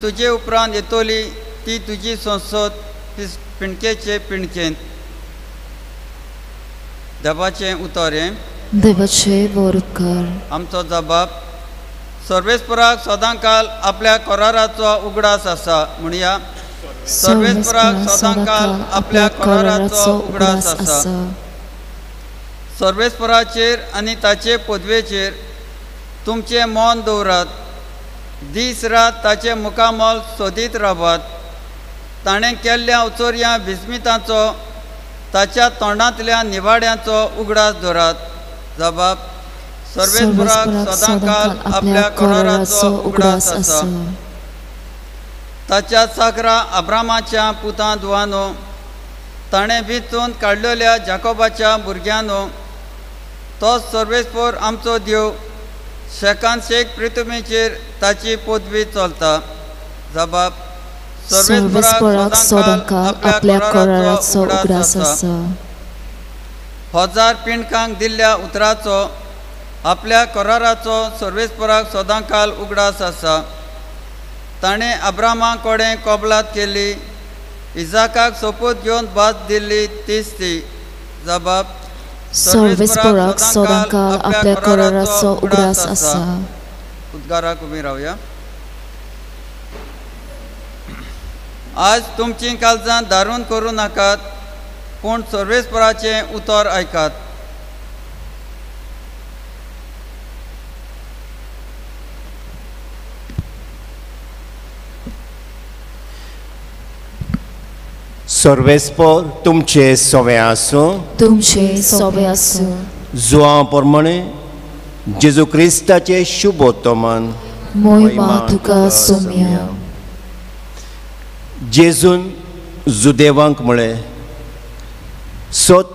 तुजे उपरांत येतली ती तुजी संसद पिणकेचे पिणकेंत. देवाचें उतर हें. देवाचे वर उपकार. आमचो जबाब सर्वेस्पराक सदांकाल आपल्या कराराचो उगडास आसा. म्हणया, सर्वेस्पराक सदांकाल आपल्या कराराचो उगडास आसा. सर्वेस्पराचेर आनी ताचे पदवेचेर तुमचें मन दवरात. दीस रात ताचें मुखामल सोदीत रावात. ताणें केल्ल्या उचोरया विस्मितांचो ताच्या तोंडांतल्या निवाड्यांचो उगडास दवरात. जबाब सर्वेस्पराक सदांकाल आपल्या कराराचो उगडास आसा. ताच्या साकरा अब्रामाच्या पुतां धुवानो, ताणें विंचून काडलेल्या जाकोबाच्या भुरग्यांनो, तो सर्वेस्पर आमचो देव शेकान शेक पृथ्वीचेर ताची पदवी चलता. जबाब सर्वेस्पराक सदांकाल आपल्या कराराचो उगडास आसा. हजार पिंडकांक दिल्ल्या उतराचो आपल्या कराराचो सर्वेस्पराक सदांकाल उगडास आसा. ताणें अब्रामा कडेन कबलात केली, इजाकाक सोपूत घेवन भास दिल्ली तीच ती. जबाब सर्वेस्पराक सदांकाल आपल्या कराराचो उगडास आसा. उद्गाराक उबी रावया. आज तुमचीं काळजां दारून करूं नाकात, पूण सर्वेस्पराचें उतर आयकात. सर्वेस्पर तुमचे सोवे आसूं. तुमचे सोवे आसूं. जुआं प्रमाणे जेजू क्रिस्ताचे शुभोत्तमान. मोहिमा तुका सोम्या. जेजून जुदेवांक म्हळें, सत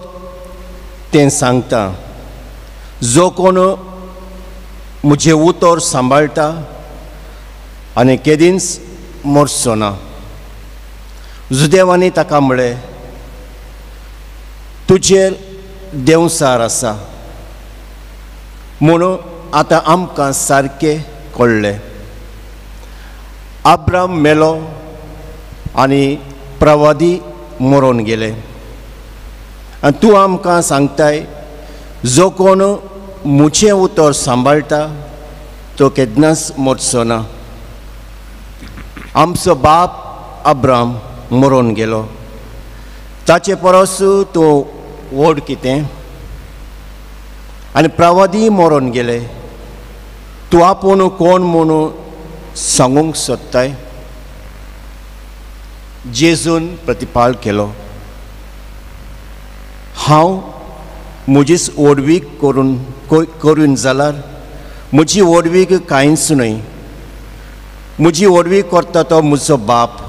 तें सांगता, जो कोण म्हजें उतर सांबाळटा आनी केदींच मरचो ना. जुदेवांनी ताका म्हळें, तुजेर देंवसार आसा म्हणून आतां आमकां सारकें कळ्ळें. आब्राम मेलो आनी प्रवादी मरोन गेले, आनी तूं आमकां सांगताय, जो कोण म्हजें उतर सांबाळटा तो केन्नाच मरचो ना. आमचो बाप अब्राम मरोन गेलो, ताचे परस तूं व्हड कितें? आनी प्रवादी मरोन गेले, तूं आपूण कोण म्हणून सांगूंक सोदताय? जेजून प्रतिपाल केलो, हांव म्हजीच व्हडवीक करून जाल्यार म्हजी व्हडवीक कांयच न्हय. म्हजी व्हडवीक करता तो म्हजो बाप.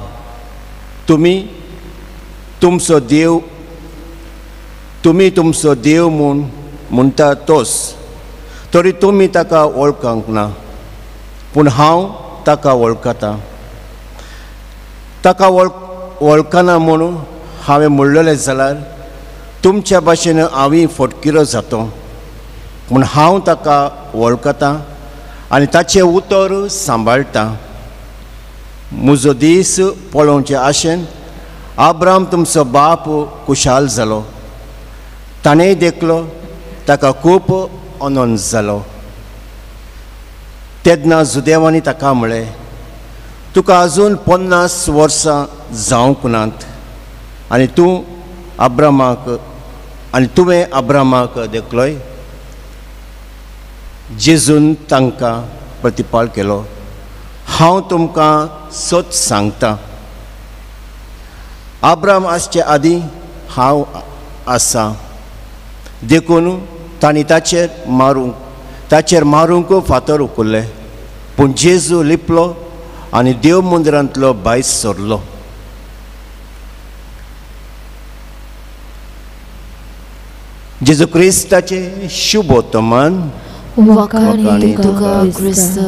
तुमी तुमचो देव, तुमी तुमचो देव म्हूण म्हणटा तोच, तरी तुमी ताका वळखूंक ना, पूण हांव ताका वळखता. ताका वळखना म्हणून हांवें म्हणलेलें जाल्यार तुमच्या भाशेन हांवूय फटकिरो जातो, पूण हांव ताका वळखता आनी ताचें उतर सांबाळटा. म्हजो दीस पळोवचे आशेन आब्राम तुमचो बाप खुशाल जालो. ताणें देखलो, ताका खूब आनंद जालो. तेन्ना जुदेवांनी ताका म्हळें, तुका अजून 50 वर्सां जावंक नात आनी तूं अब्रामाक आनी तुवें अब्रामाक देखलोय? जेजून तांकां प्रतिपाल केलो, हांव तुमकां सत सांगता, अब्राम आसचे आदीं हांव आसा. देखून तांणी ताचेर मारूंक फातर उखल्ले, पूण जेजू लिपलो आनी देव मंदिरांतलो भायर सरलो. जेजू क्रिस्ताचें शुभोत्तमान. वाखाणी तुका क्रिस्त.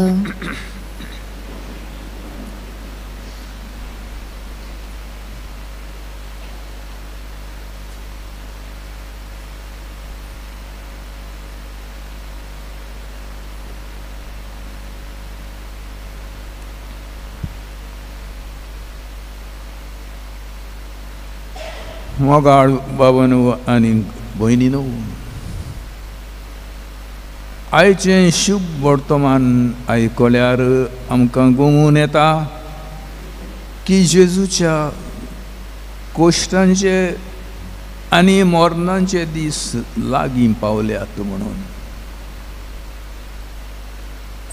मोगाळ बाबांनो आनी भयणीनो, आयचें शुभ वर्तमान आयकल्यार आमकां गोंगून येता की जेजूच्या कोश्टांचे आनी मरणांचे दीस लागीं पावल्यात म्हणून.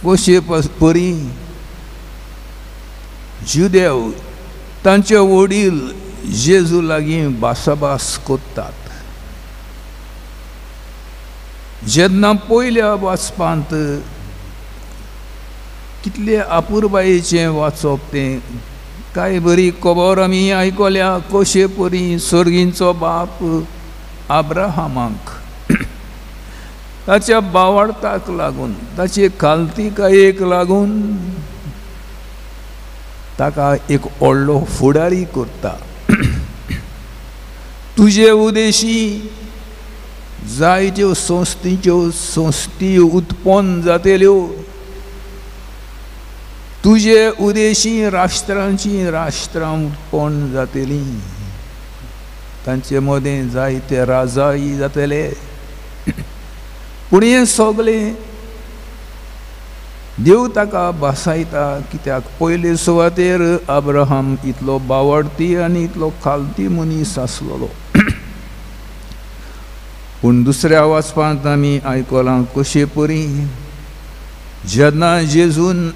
कशे परी जुदेव तांचे वडील जेजू लागीं भासाभास करतात. जेन्ना पयल्या वाचपांत कितले अपुरबायेचें वाचप तें, काय बरी खबर आमी आयकल्या कशे परी सर्गींचो बाप आब्राहामाक ताच्या बावडताक लागून, ताचे खालतीकायेक लागून ताका एक व्हडलो फुडारी करता. तुजे उदेशी जायत्यो संस्थीच्यो संस्थी उत्पन्न जातल्यो, तुजे उदेशी राष्ट्रांची राष्ट्रां उत्पन्न जातलीं, तांचे मदें जायते राजाय जातले. पूण हें सगळें देव ताका भासायता कित्याक पयले सुवातेर अब्राहम इतलो बावडती आनी इतलो खालती मनीस आसलेलो. पूण दुसऱ्या वाचपांत आमी आयकलां कशे परी जेन्ना जेजून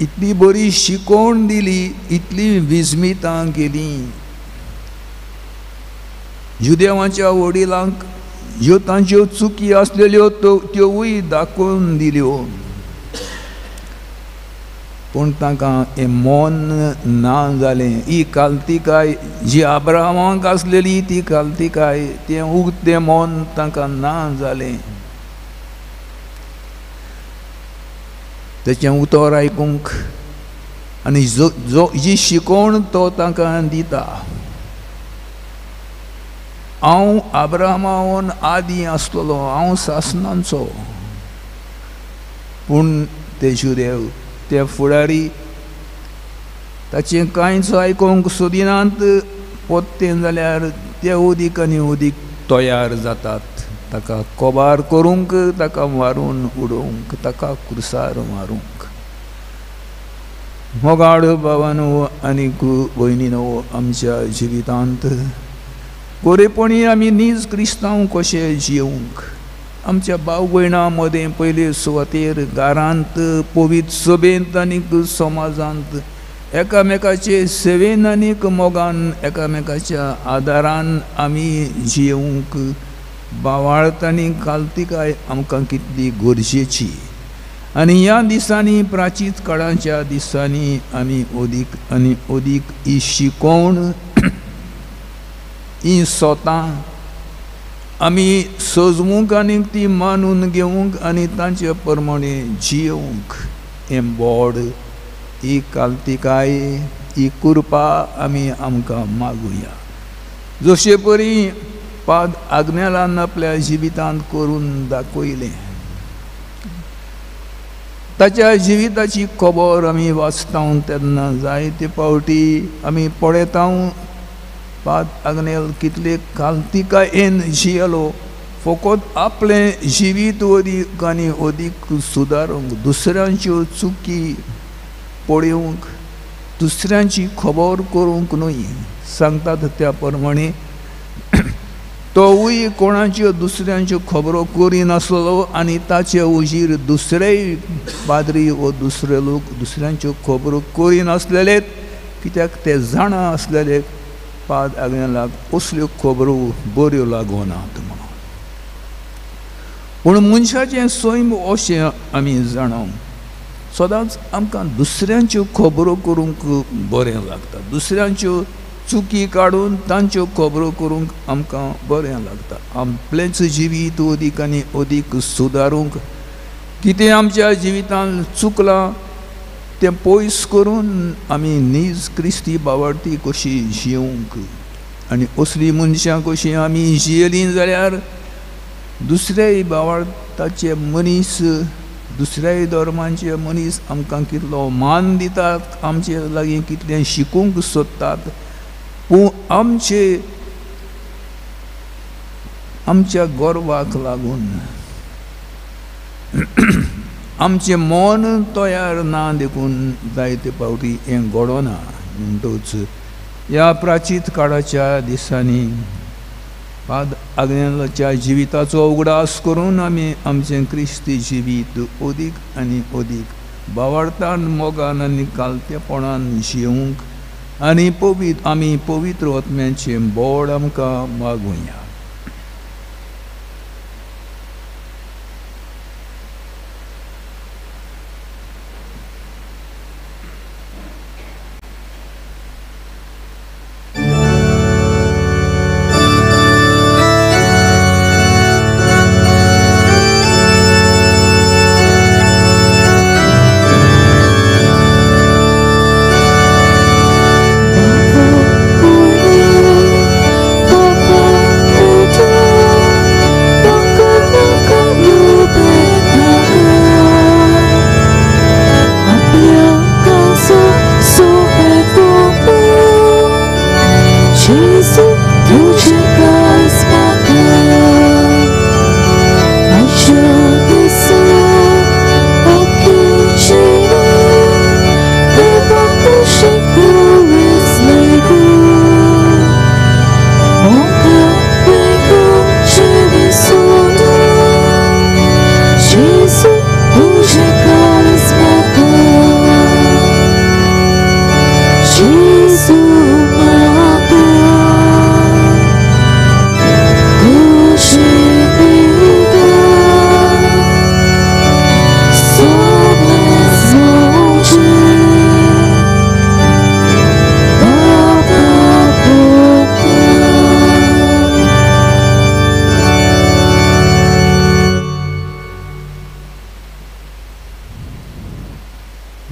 इतली बरी शिकोवण दिली, इतली विस्मितां केली, जुदेवांच्या वडिलांक ज्यो तांच्यो चुकी आसलेल्यो त्योवूय दाखोवन दिल्यो, पूण तांकां हें मन ना जालें. ही कालतिकाय जी अब्राहमाक आसलेली ती कालतिकाय, तें उगतें मन तांकां ना जालें. तेचें उतर आयकूंक आनी जो जी शिकोवण तो तांकां दिता, हांव अब्राहमावन आदी आसतलो, हांव सासणांचो. पूण ते जुदेव ते फुडारी ताचें कांयच आयकूंक सोदिनात. पोत्तें जाल्यार ते उदीक आनी उदीक तयार जातात ताका कोबार करूंक, ताका मारून उडोवंक, ताका कुर्सार मारूंक. मोगाळ बाबानो आनी भयणीनो, आमच्या जिवितांत गोरेपणी आमी नीज क्रिस्तांव कशे जिवंक, आमच्या भाव भयणां मदें पयले सुवातेर घरांत, पवित्र सभेंत आनी समाजांत एकामेकाचे सेवेन आनी मोगान, एकामेकाच्या आदारान आमी जिवंक बावाळत आनी कालतिकाय आमकां कितली गरजेची. आनी ह्या दिसांनी प्राचीन काळाच्या दिसांनी आमी अदीक आनी अदीक ही शिकोवण, ही सोतां आमी सजवूंक आनी ती मानून घेवंक आनी तांचे प्रमाणे जियोवंक हें बोड, ही कालतिकाय, ही कृपा आमी आमकां मागुया. जशे परी पाद आग्नेलान आपल्या जिवितांत करून दाखयलें, ताच्या जिविताची खबर आमी वाचता तेन्ना जायते फावटी आमी पळयता पाद आग्नेल कितले कालतिकायेन जियेलो, फकत आपलें जिवीत अदीक आनी अदीक सुदारूंक, दुसऱ्यांच्यो चुकी पळोवंक, दुसऱ्यांची खबर करूंक न्हय. सांगतात त्या प्रमाणे तोवूय कोणाच्यो दुसऱ्यांच्यो खबरो करिनासलो आनी ताचे उजीर दुसरेय पाद्री वो दुसरे लोक दुसऱ्यांच्यो खबरो करिनासलेले, कित्याक ते जाणा आसलेले पाद आग्नेलाक असल्यो खबरो बऱ्यो लागनात म्हणून. पूण मनशाचें सैम अशें आमी जाणा, सदांच आमकां दुसऱ्यांच्यो खबरो करूंक बरें लागता, दुसऱ्यांच्यो चुकी काडून तांच्यो खबरो करूंक आमकां बरें लागता. आपलेंच जिवीत अदीक आनी अदीक सुदारूंक, कितें आमच्या जिवितांत चुकलां तें पयस करून आमी नीज क्रिस्ती बावडती कशी जिवंक. आनी असलीं मनशां कशीं आमी जियेलीं जाल्यार दुसऱ्याय बावडताचे मनीस, दुसऱ्याय धर्मांचे मनीस आमकां कितलो मान दितात, आमचे लागीं कितलें शिकूंक सोदतात, पूण आमचे आमच्या गर्वाक लागून आमचें मन तयार ना देखून जायते फावटी हें घडना. म्हणटच ह्या प्राचीत काळाच्या दिसांनी पाद आग्नेलाच्या जिविताचो उगडास करून आमी आमचें क्रिस्ती जिवीत अदीक आनी अदीक भावार्थान मोगान आनी कालतेपणान जिवंक आनी पवित्र आमी पवित्र आत्म्याचें बोड आमकां मागुया.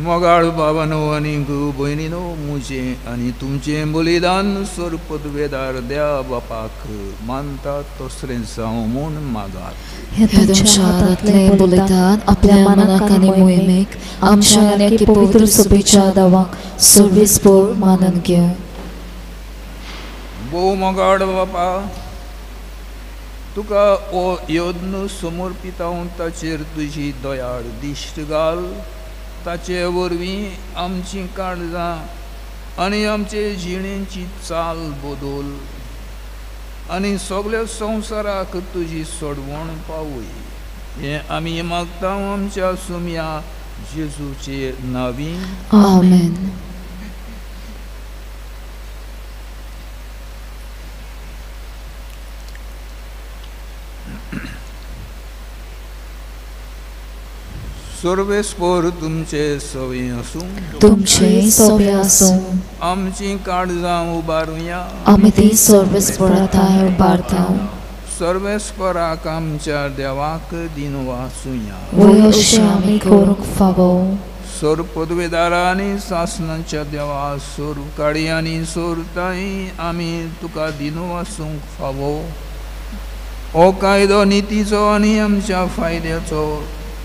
मोगाळ बाबानो आनी भयणीनो म्हजें आनी तुमचें बलिदान सोरपदवेदार द्या बापाक मानता तसरें जावं म्हूण मागात. हे तुमच्या हातांतलें बलिदान आपल्या मनाक आनी मोहिमेक आमच्या आनी पवित्र सभेच्या दावाक सर्वेस्पोर मानून घेवं. भोव मोगाळ बापा, तुका हो यत्न समर्पितां ताचेर तुजी दयाळ दिश्ट घाल. ताचे वरवीं आमचीं काळजां आनी आमचे जिणेची चाल बदल आनी सगल्या संवसाराक तुजी सोडवण पावय. हें आमी मागता आमच्या सुम्या जेजूचे नांवी. आमेन. सर्वेस्पोर तुमचे सवय आसूं, तुमचे सवय आसूं. आमचीं काळजां उबारुया, आमी ती सर्वेस्पोरा थांय उबारता. सर्वेस्पोराक आमच्या देवाक दिनवासुया. वय अशें आमी करूंक फावो. सोर पदवेदारांनी सासणाच्या देवा सोर काडयांनी सोरताय आमी तुका दिनवासूंक फावो. हो कायदो नितीचो आनी आमच्या फायद्याचो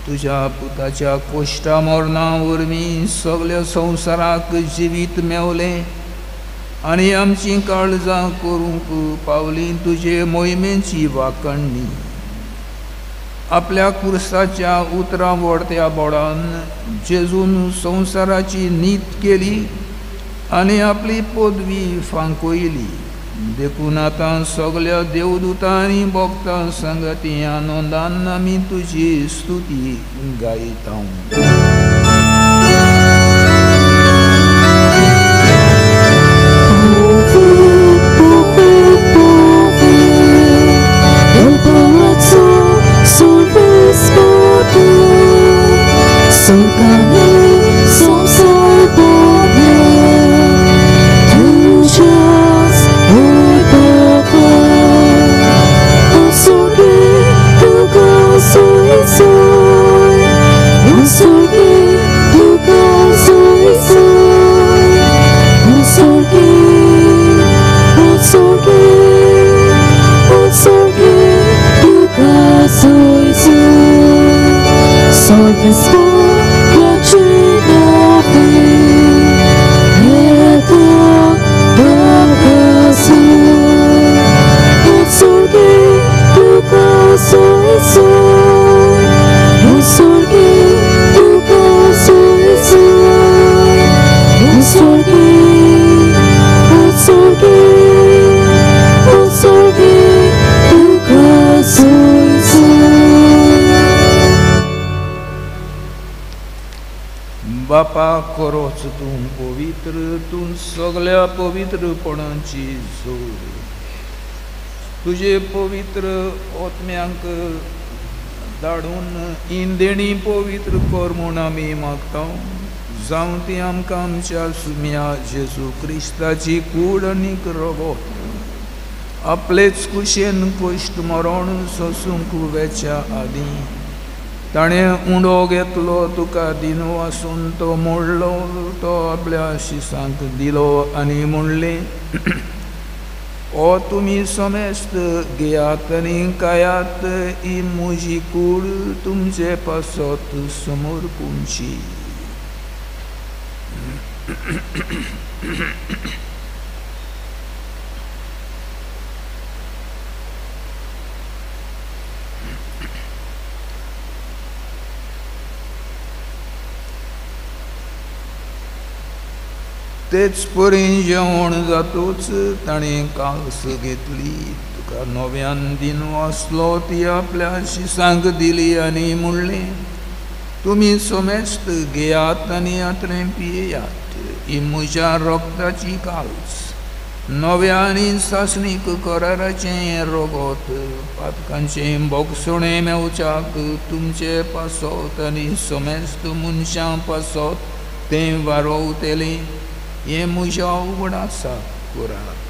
तुज्या पुताच्या कोश्टा मरणा वरवीं सगल्या संवसाराक जिवीत मेवलें आनी आमचीं काळजां करूंक पावलीं तुजे मोहिमेची वाकणणी. आपल्या कुर्साच्या उतरां वडत्या बोडान जेजून संवसाराची नीत केली आनी आपली पदवी फांकयली. देखून आतां सगल्या देवदूतांनी भक्तां संगती आनंदान आमी तुजी स्तुती गायता. Soy, soy, soy, soy. बापा खरोच तूं पवित्र, तूं सगळ्या पवित्रपणाची जोड। तुजे पवित्र आत्म्यांक धाडून इंदेणी पवित्र कर म्हूण आमी मागता, जावं ती आमकां आमच्या सुम्या जेजू क्रिस्ताची कूड आनी रगत आपलेच कुशेन कश्ट मरण सोसूंक वेच्या आदीं ताणें उंडो घेतलो, तुका दिनो आसून तो मोडलो, तो आपल्या शिसांक दिलो आनी म्हणलें, ओ तुमी समेस्त घेयात आनी खायात, ही म्हजी कूड तुमचे पासत समर्पूंची। तेच परी जेवण जातूच ताणें कास घेतली, तुका नव्यान दिनो आसलो ती आपल्या शिसांक दिली आनी म्हणलें, तुमी समेस्त घेयात आनी आत्रें पियेयात, ही म्हज्या रगताची कास, नव्या आनी सासणीक कराराचें रगत, पातकांचें भोगसणें मेवच्याक तुमचे पासत आनी समेस्त मनशां पासत तें वारोवतलें, हें म्हज्या उगडासाक करात।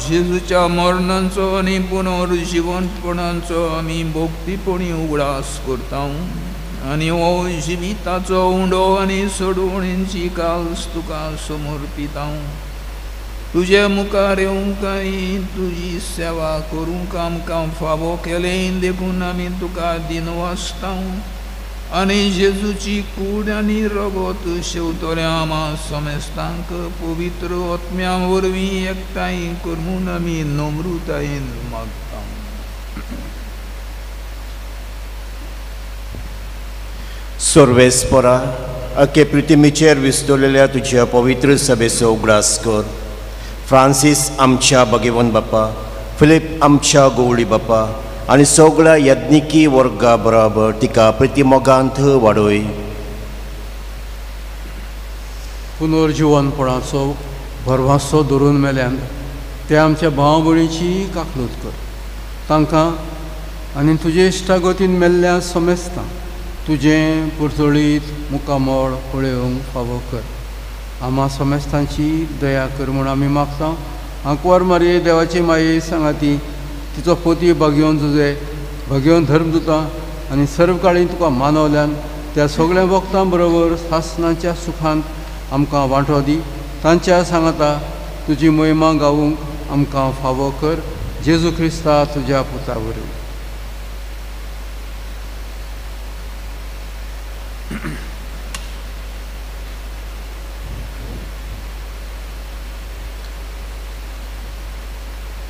जेजूच्या मरणाचो आनी पुनर्जिवंतपणाचो आमी भक्तीपणी उगडास करता आनी हो जिविताचो उंडो आनी सोडवणेची कास तुका समर्पिता। तुजे मुखार येवंक आनी तुजी सेवा करूंक आमकां फावो केलें देखून आमी तुका दिनवासता आनी जेजूची कूड आनी रगत शेवतल्या आमा समेस्तांक पवित्र आत्म्या वरवीं एकठांय कर म्हूण आमी नम्रतायेन मागता। सर्वेस्परा अखे पृथ्वीचेर विस्तवलेल्या तुज्या पवित्र सभेचो उगडास कर। फ्रांसीस आमच्या भगवंत बापा, फिलीप आमच्या गवळी बापा आनी सगळ्या यज्ञिकी वर्गा बराबर तिका प्रतिमोगांत वाडय। पुनर्जिवनपणाचो भरवासो धरून मेल्यान ते आमच्या भाव भयणीची काकलूत कर, तांकां आनी तुजे इश्टागतीन मेल्ल्या समेस्तां तुजें पुरतळीत मुखामळ पळोवंक फावो कर। आमा समेस्तांची दया कर म्हूण आमी मागता। आंकवार मारये देवाची माये सांगाती तिचो पोती भागयोवन तुजें भागयोवन धर्म दिता आनी सर्व काळी तुका मानवल्यान त्या सगळ्या वखदां बरोबर सासणाच्या सुखांत आमकां वांटो दी। तांच्या सांगाता तुजी महिमा गावूंक आमकां फावो कर, जेजू क्रिस्ता तुज्या पुता वरवीं।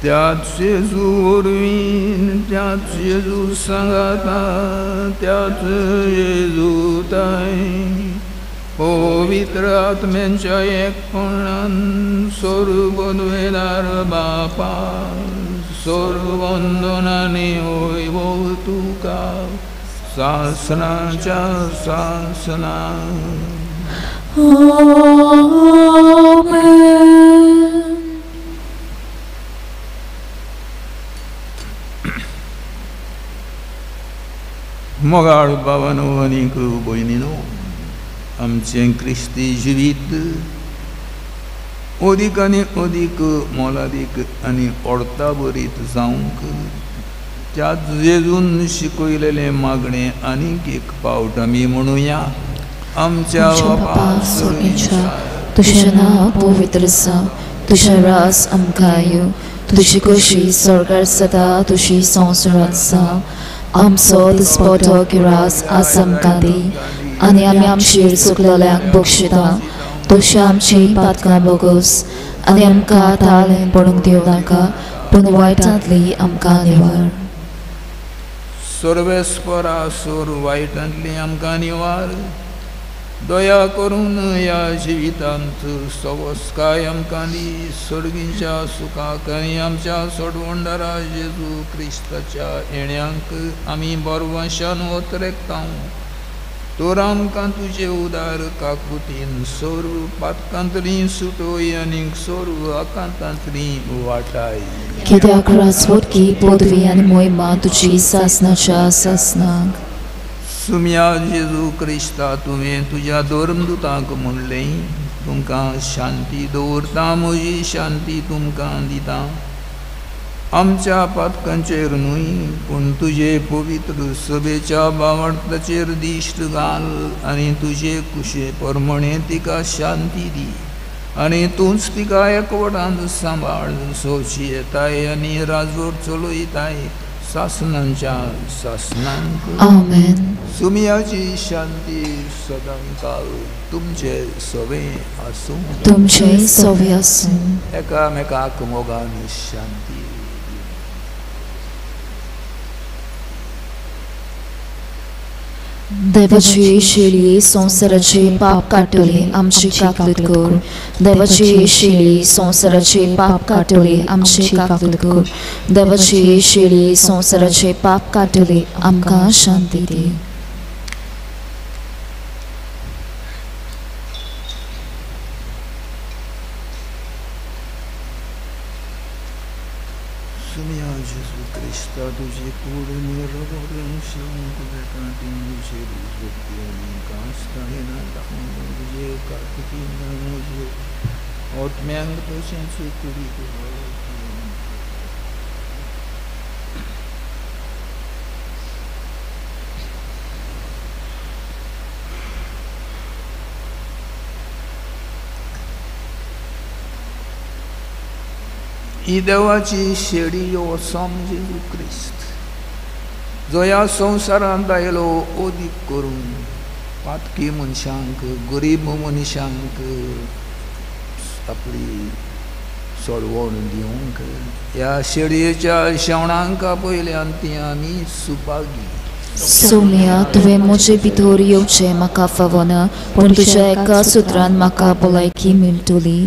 त्याच जेजू वरवीं, त्याच जेजू सांगाता, त्याच जेजू ताय पवित्र आत्म्यांच्या एकपणान सर्वद्वेदार बापा सर्वंदनाने वैभव तुका सासनाच्या सासना। आमेन। मोगाळ बाबानो आनीक भयणीनो, आमचें क्रिस्ती जिवीत अदीक आनी अदीक मोलादीक आनी अर्था बरीत जावंक त्या जेजून शिकयलेलें मागणें आनीक एक पावट आमी म्हणुया. आमच्या बापा स्वर्गीच्या, तुजें नांव पवित्र जावं, तुजें राज आमकां येवं, तुजी खोशी स्वर्गार जाता तशी संवसारांत जावं. आमचो दिसपटो गिरास आज आमकां दी आनी आमी आमचेर चुकलेल्यांक बक्षिता तशी आमची पातकां बोगस आनी आमकां ताळें पडूंक दिवं नाका पूण वायटांतली आमकां निवार. सर्वेस्परा सोर वायटांतली आमकां निवार. दया करून ह्या जिवितांत सवस्काय आमकां दी. सर्गीच्या सुखाक आनी आमच्या सोडवणदारा जेजू क्रिस्ताच्या येण्यांक आमी बरवंशान ओतरेकता. तर आमकां तुजे उदार काकुतीन सर्व पातकांतली सुटोय आनी सर्व आकांतांतली वाटाय. कित्याक राजवटकी पदवी आनी मोहिमा तुजी सासनाच्या सासनाक. सुम्या जेजू क्रिस्ता, तुवें तुज्या धर्मदुतांक म्हणलें, तुमकां शांती दवरता, म्हजी शांती तुमकां दिता. आमच्या पातकांचेर न्हय पूण तुजे पवित्र सभेच्या बावडताचेर दिश्ट घाल आनी तुजे कुशे प्रमाणे तिका शांती दी आनी तूंच तिका एकवटान सांबाळ. सोची येताय आनी राजवट चलयताय सासनांच्या सासनांक. आमेन. सुमियाची शांती सदांकाल तुमचे सवे आसूं. तुमचे सवे आसूं. एकामेकाक मोगान शांती. देवाची शेळी संवसाराचे पाप काडटली आमची काकलूत कर. देवाची शेळी संवसाराचे पाप काडटली आमची काकलूत कर. देवाची शेळी संवसाराचे पाप काडटली आमकां शांती दी. सुमिया जेजू क्रिस्ता, तुजी कूड तुजे काकुतीन म्हजे आत्म्यांक तशेंच कुडीक. ही देवाची शेळी हो सम जेजू क्रिस्त जो ह्या संवसारांत आयलो ओदीक करून पातकी मनशांक, गरीब मनशांक आपली सोडवण दिवंक. ह्या शेळयेच्या शेवणांक आपयल्यान ती आमी सुपागी. सोम्या, तुवें म्हजे भितर येवचें म्हाका फावना, पूण तुज्या एका सुत्रान म्हाका भलायकी मेळटली.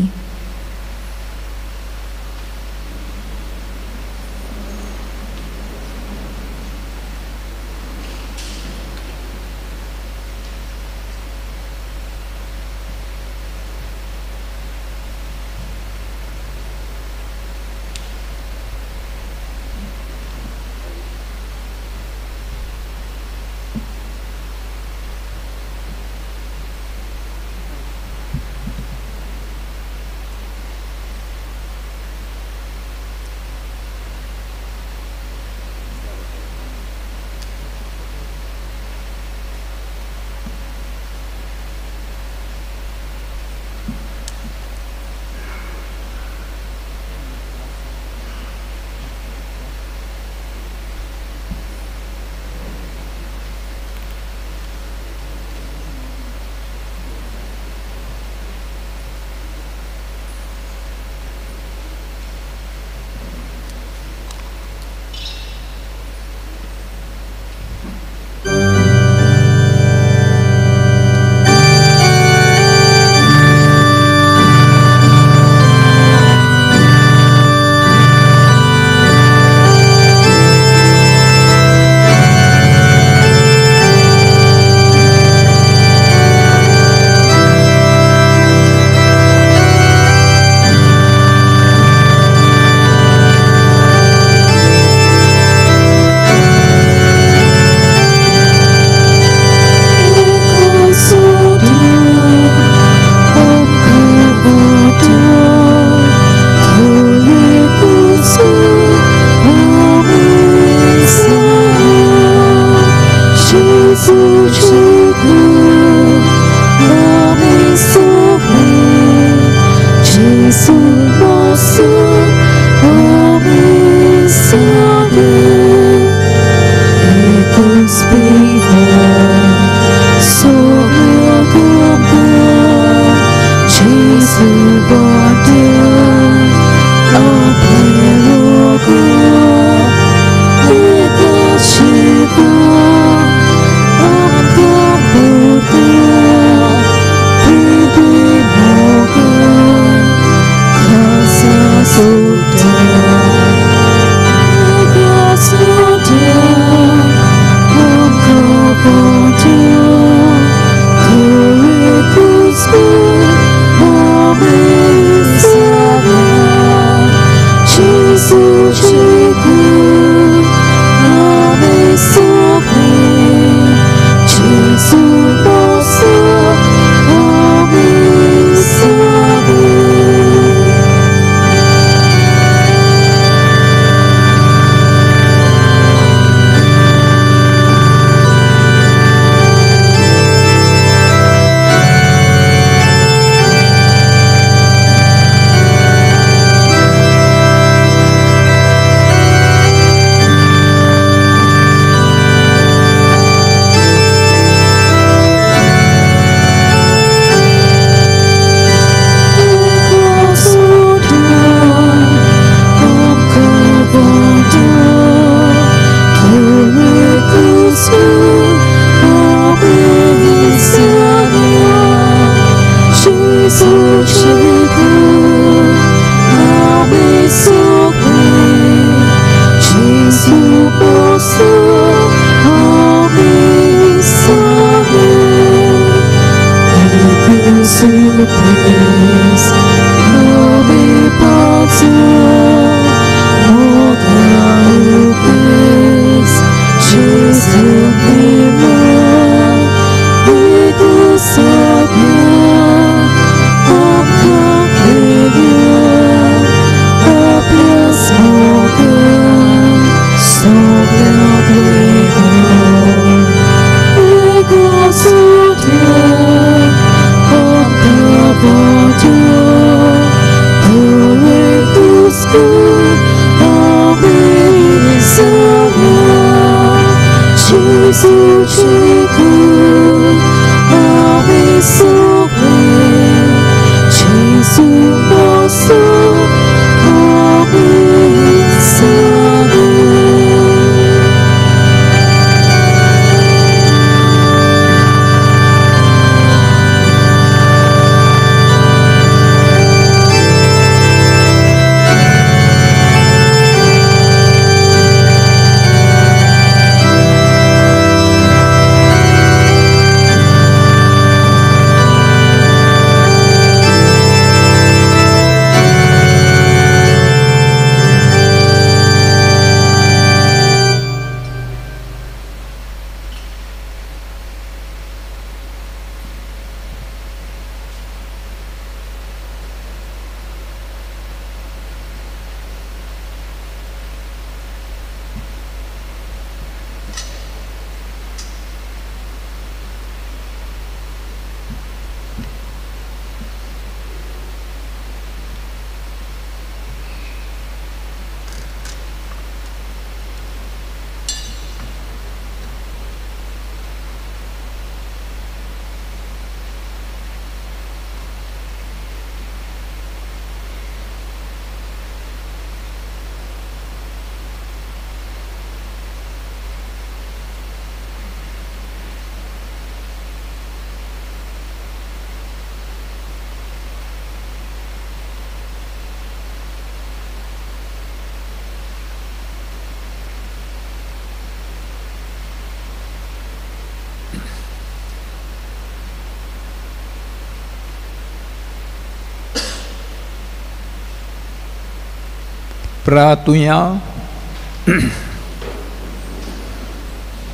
प्रातुया.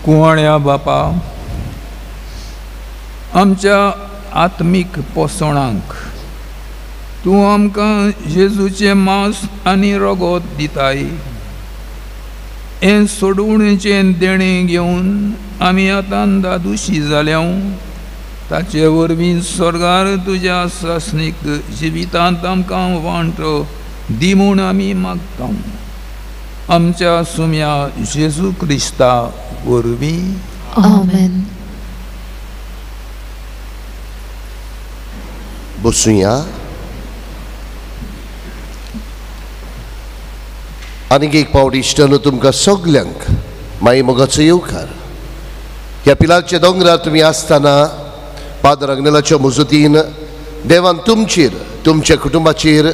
कुंवाळ्या बापा, आमच्या आत्मीक पोसणांक तूं आमकां जेजूचें मांस आनी रगत दिताय. हें सोडवणेचें देणें घेवन आमी आतां दादुशी जाल्या. ताचे वरवीं स्वर्गार तुज्या सासणीक जिवितांत आमकां वांटो दी म्हूण आमी मागता. आमच्या सुम्या जेजू क्रिस्ता वरवीं. आमेन. बसुया. आनीक एक पावट इश्टानो तुमकां सगल्यांक माई मोगाचो येवकार. ह्या पिलारच्या दोंगरार तुमी आसतना पादर आग्नेलाच्या मजतीन देवान तुमचेर, तुमच्या कुटुंबाचेर,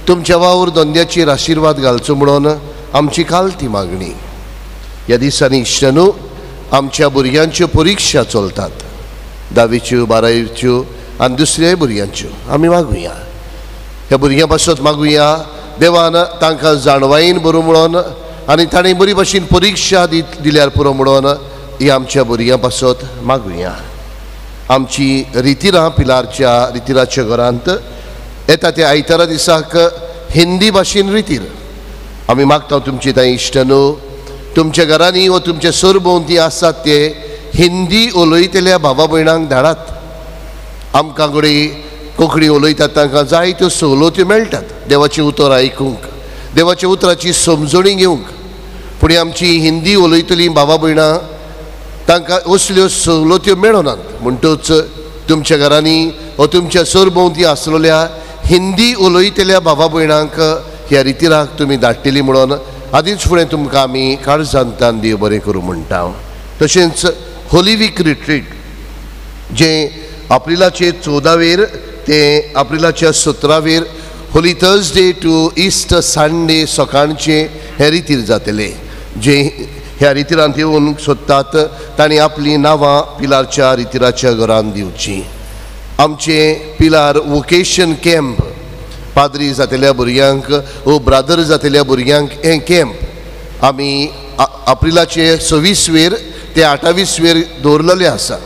तुमच्या वावर धंद्याचेर आशिर्वाद घालचो म्हणून आमची कालती मागणी. ह्या दिसांनी इश्टानो आमच्या भुरग्यांच्यो परिक्षा चलतात, 10वीच्यो 12वीच्यो आनी दुसऱ्याय भुरग्यांच्यो. आमी मागुया ह्या भुरग्यां पासत मागुया देवान तांकां जाणवायेन बरो म्हणून आनी ताणें बरी भाशेन परिक्षा दिल्यार पुरो म्हणून ही आमच्या भुरग्यां पासत मागुया. आमची रितिरां पिलारच्या रितिराच्या घरांत येता त्या आयतारा दिसाक हिंदी भाशेन रितीर आमी मागता तुमची तांय इश्टानो तुमच्या घरांनी व तुमच्या सरभोंवती आसात ते हिंदी उलयतल्या भावा भयणांक धाडात. आमकां घडये कोंकणी उलयतात तांकां जायत्यो सवलत्यो मेळटात देवाचें उतर आयकूंक, देवाच्या उतराची समजणी घेवंक. पूण आमची हिंदी उलयतलीं भावा भयणां तांकां असल्यो सवलत्यो मेळनात. म्हणटूच तुमच्या घरांनी वा तुमच्या सरभोंवती आसलेल्या हिंदी उलयतल्या भावा भयणांक ह्या रितिराक तुमी धाडटली म्हणून आदींच फुडें तुमकां आमी काळजांतान देव बरें करूं म्हणटा. तशेंच होली वीक रिट्रीट जें एप्रिलाचे 14वेर ते एप्रिलाच्या 17वेर Holy Thursday to Easter Sunday सकाळचें हे रितीर जातले. जे ह्या रितिरांत येवन सोदतात तांणी आपलीं नांवां पिलारच्या रितिराच्या घरान दिवचीं. आमचे पिलार वोकेशन कॅम्प पाद्री जातल्या भुरग्यांक वो ब्रादर जातल्या भुरग्यांक हें कॅम्प आमी एप्रिलाचे 26वेर ते 28वेर दवरलेलें आसा.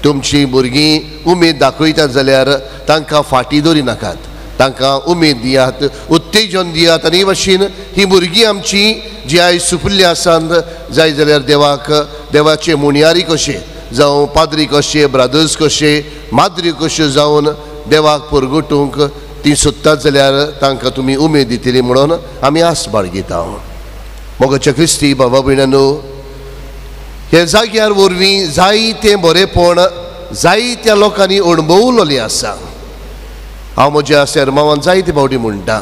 तुमची भुरगीं उमेद दाखयतात जाल्यार तांकां फाटीं दवरी नाकात, तांकां उमेद दियात, उत्तेजन दियात. आनी हे भाशेन ही भुरगीं आमची जी आयज सुपुल्ली आसात जाय जाल्यार देवाक देवाचे मुणयारी कशे जावं पाद्री कशे ब्रादर्स कशे माद्री कश्यो जावन देवाक परगटूंक ती सोदतात जाल्यार तांकां तुमी उमेद दितली म्हणून आमी आस बाळगिता. मोगाच्या क्रिस्ती बाबा भयणांनो, हे जाग्यार वरवीं जायतें बरेंपण जायत्या लोकांनी अणभवलेलें आसा. हांव म्हज्या सेरमावान जायते फावटी म्हणटा,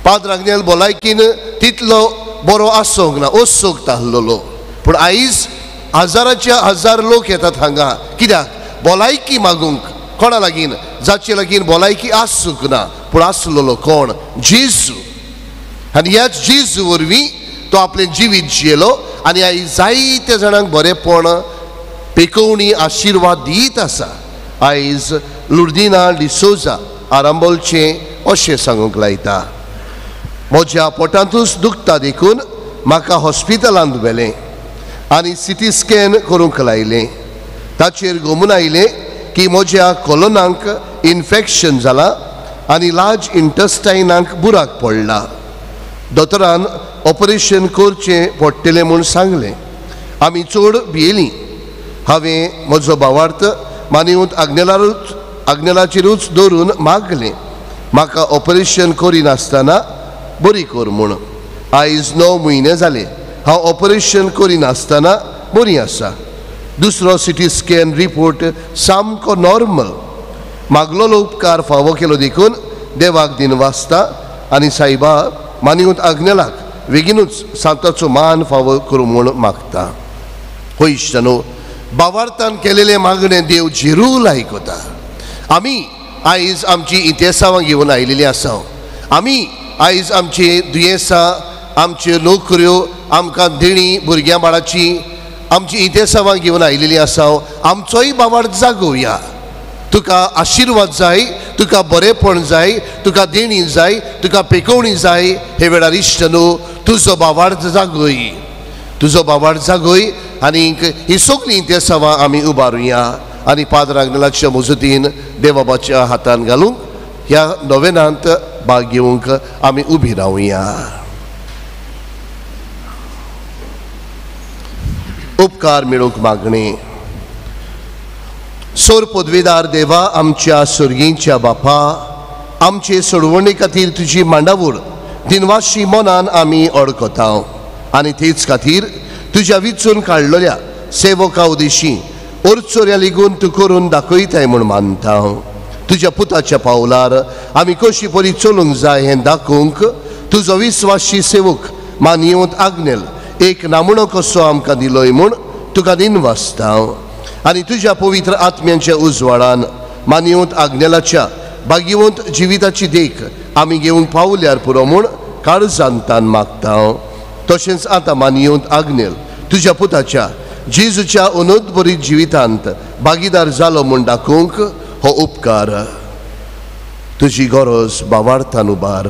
पाद्र आग्नेल भलायकीन तितलो बरो आसूंक ना, असोक्त आसलेलो, पूण आयज हजाराच्या हजार लोक येतात हांगा. कित्याक? भलायकी मागूंक. कोणा लागीं? जाचे लागीं भलायकी आसूंक ना, पूण आसलेलो कोण? जेजू. आनी ह्याच जेजू वरवीं तो आपलें जिवीत जियेलो आनी आयज जायत्या जाणांक बरेंपण पेकोवणी आशिर्वाद दीत आसा. आयज लुर्दिना डिसोजा आरांबोलचें अशें सांगूंक लायता, म्हज्या पोटांतूच दुखता देखून म्हाका हॉस्पिटलांत व्हेलें आनी सिटी स्कॅन करूंक लायलें. ताचेर गोमून आयलें की म्हज्या कोलोनांक इन्फेक्शन जालां आनी लार्ज इंटस्टायनाक बुराक पडला. दोतोरान ऑपरेशन करचें पडटलें म्हूण सांगलें. आमी चड भियेलीं. हांवें म्हजो भावार्थ मानिवंत आग्नेलाचेरूच दवरून मागलें, म्हाका ऑपरेशन करिनासतना बरी कर म्हूण. आयज 9 म्हयने जाले हांव ऑपरेशन करिनासतना बरी आसा. दुसरो सिटी स्कॅन रिपोर्ट सामको नॉर्मल. मागलोलो उपकार फावो केलो देखून देवाक दिनवासता आनी सायबा मानिवंत आग्नेलाक बेगीनूच सांताचो मान फावो करूं म्हूण मागता. हो इश्टानो, बावार्थान केलेलें मागणें देव झिरूल आयकता. आमी आयज आमची इतिहासां घेवन आयिल्लीं आसा. आमी आयज आमची दुयेंसां, आमच्यो नोकऱ्यो, आमकां देणी भुरग्यां बाळाची आमची इतिहासां घेवन आयिल्लीं आसा. आमचोय बावार्थ जागोवया. तुका आशिर्वाद जाय, तुका बरेपण जाय, तुका देणी जाय, तुका पेकोवणी जाय. हे वेळार इश्ट न्हू तुजो बावार्थ जागय, तुजो बावार्थ जागय आनीक ही सगळीं तेसांवां आमी उबारुया आनी पाद्र आग्नेलाच्या मजतीन देवबाच्या हातान घालूंक ह्या नोवेनांत भाग घेवंक आमी उबी रावया. उपकार मेळूंक मागणी. सोर पदवीदार देवा, आमच्या सर्गींच्या बापा, आमचे सोडवणे खातीर तुजी मांडावळ दिनवाशी मनान आमी अडकता आनी तेच खातीर तुज्या विचून काडलेल्या सेवका उदेशी ओरचोऱ्या लिगून तूं करून दाखयताय म्हूण मानता. तुज्या पुताच्या पावलार आमी कशी परी चलूंक जाय हें दाखोवंक तुजो विस्वाशी सेवक मानयेवंत आग्नेल एक नामुणो कसो आमकां दिलोय म्हूण तुका दिनवासता. आनी तुज्या पवित्र आत्म्यांच्या उजवाडान मानयेवंत आग्नेलाच्या भाग्यवंत जिविताची देख आमी घेवंक पावल्यार पुरो म्हूण काळजांतान मागता. तशेंच आतां मानयेवंत आग्नेल तुज्या पुताच्या जेजूच्या अनोदबरीत जिवितांत भागीदार जालो म्हूण दाखोवंक हो उपकार तुजी गरज बावार्थान उबार.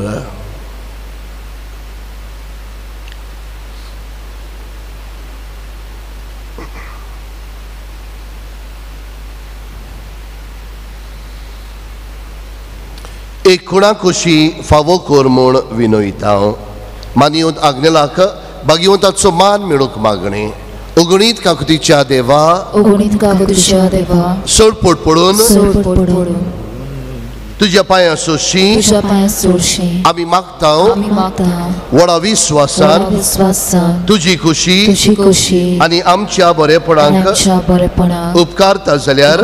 एक खुणा खोशी फावो कर म्हूण विनयता. मानयेवंत आग्नेलाक भाग्यवंताचो मान मेळूंक मागणी. ओगणीत काकुतीच्या देवा, ओगणीत काकुतीच्या देवा, सोडपोट पडून तुज्या पांयां सोशी आमी मागता. व्हडा विस्वासान तुजी खुशी आनी आमच्या बरेपणाक उपकारता जाल्यार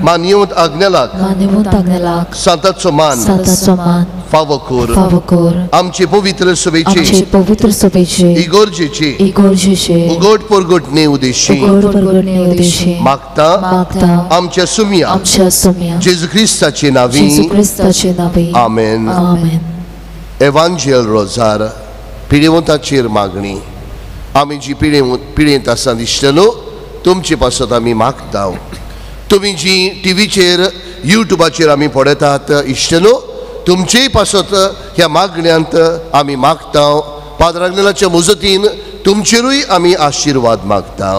मानयेवंत आग्नेलाक सांताचो मान फावो कर. आमचे पवित्र सभेचे इगोर्जेचे उगड परगटणे उदेशी मागता. आमच्या सुम्या जेजू क्रिस्ताचे नांवी आमेन. एवांजेल रोजार पिडेवंताचेर मागणी. आमी जी पिडेंत आसा दिसता न्हू तुमचे पासत आमी मागता. तुमी जी टिवीचेर युट्यूबाचेर आमी पळयतात इश्ट न्हू तुमचेय पासत ह्या मागण्यांत आमी मागता. पाद्र आग्नेलाच्या मजतीन तुमचेरूय आमी आशिर्वाद मागता.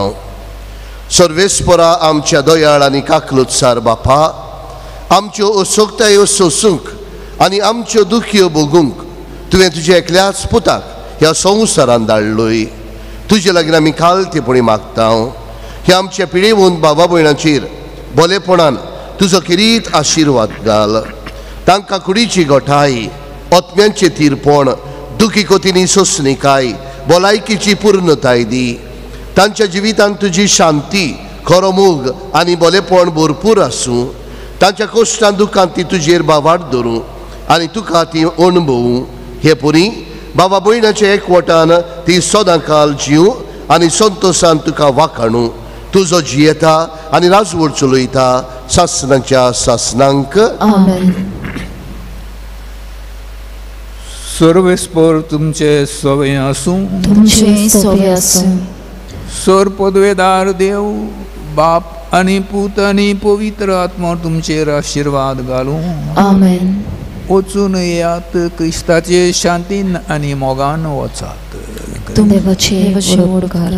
सर्वेस्परा आमच्या दयाळ आनी काकलुत्सार बापा, आमच्यो असोक्तायो सोसूंक आनी आमच्यो दुखयो भोगूंक तुवें तुज्या एकल्याच पुताक ह्या संवसारान धाडलोय. तुजे लागीं आमी कालतेपणी मागता. ह्या आमच्या पिळेवून बाबा भयणाचेर बोलेपणान तुजो खेरीत आशिर्वाद घाल. तांकां कुडीची गोठाय, आत्म्यांचें थिरपण, दुखी कोतीनी सोंसणीकाय, भलायकीची पूर्णताय दी. तांच्या जिवितांत तुजी शांती, खरो मोग आनी बोलेपण भरपूर आसूं. तांच्या कश्टान दुखांत ती तुजेर बावाट धरूं आनी तुका ती अणभवूं. हे पुरी बाबा भयणाच्या एकवटान ती सदां काल जीव आनी संतोशान तुका वाखाणू. तुजो जियेता आनी राजवट चलयता सासनाच्या सासनांक. आमेन. सर्वेस्पर तुमचे सवे आसूं, तुमचे सवे आसूं. सर पदवेदार देव बाप आनी पूत आनी पवित्र आत्मा तुमचेर आशिर्वाद घालूं. आमेन. वचून येयात, क्रिस्ताचे शांतीन आनी मोगान वचात. देवाचे उपकार.